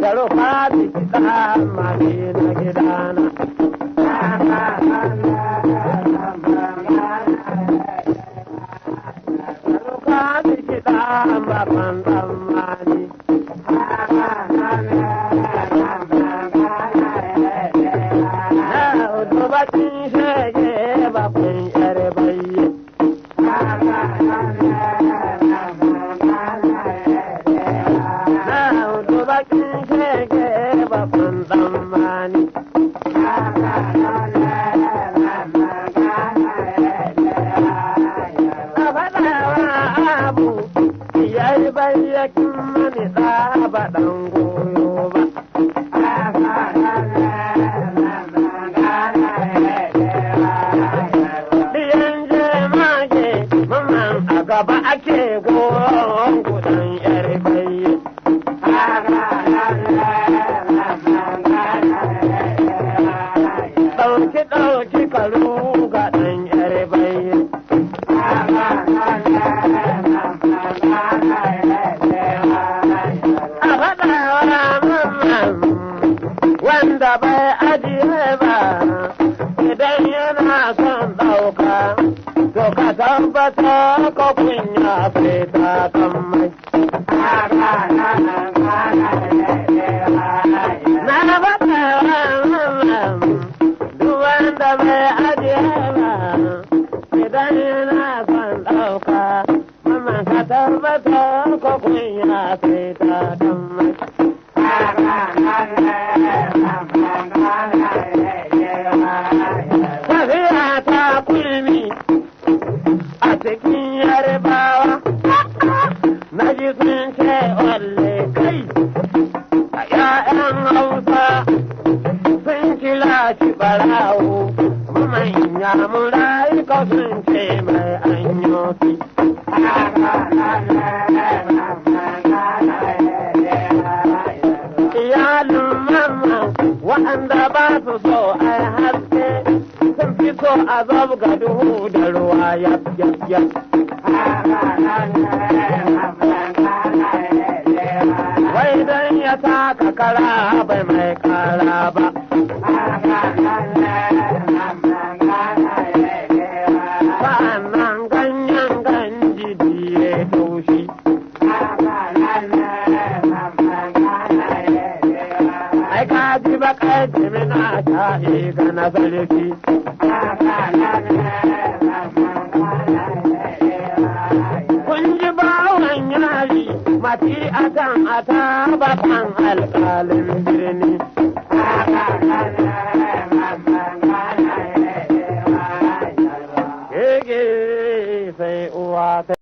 Da rufa kiɗa mani na gidana. Da rufa kiɗa baban tsammani. Na hudu bakin shege bakon yar bayi. Na hudu bakin shege bakon tsammani. A faɗawa abu yayi bayyakin mani ɗa ba ɗan goyo ba. Ɗiyan jemage mamman a gaba ake goron gudan yar bayi. Ɗauki ɗauki karu ga ɗan yar bayi. A faɗawa mamman wanda bai ajiye ba idan yana son ɗauka to ka tabbata ko kunya sai ta kan mai. Na faɗawa mamman duk wanda bai ajiye ba idan yana son ɗauka mamman ka tabbata ko kunya sai ta kan mai. Tafiya ta kulmi a cikin yarbawa, na ji sun ce walle kai a ‘ya'yan Hausa sun kira shi barawo, manya murai ko sun ce mai anyoki. Iyalin mamman waɗanda ba su so ai haske sun fi so a zabga duhu da ruwa yap yap yap. Wai dan ya taka kara bai mai kara ba. Sa'annan ganyen ganji diye taushi. Ai ka ji bakar jimina ta ga na sarki. Kun ji bawan yari mati akan ata bakan alƙalin birni. Gege sai uwa ta.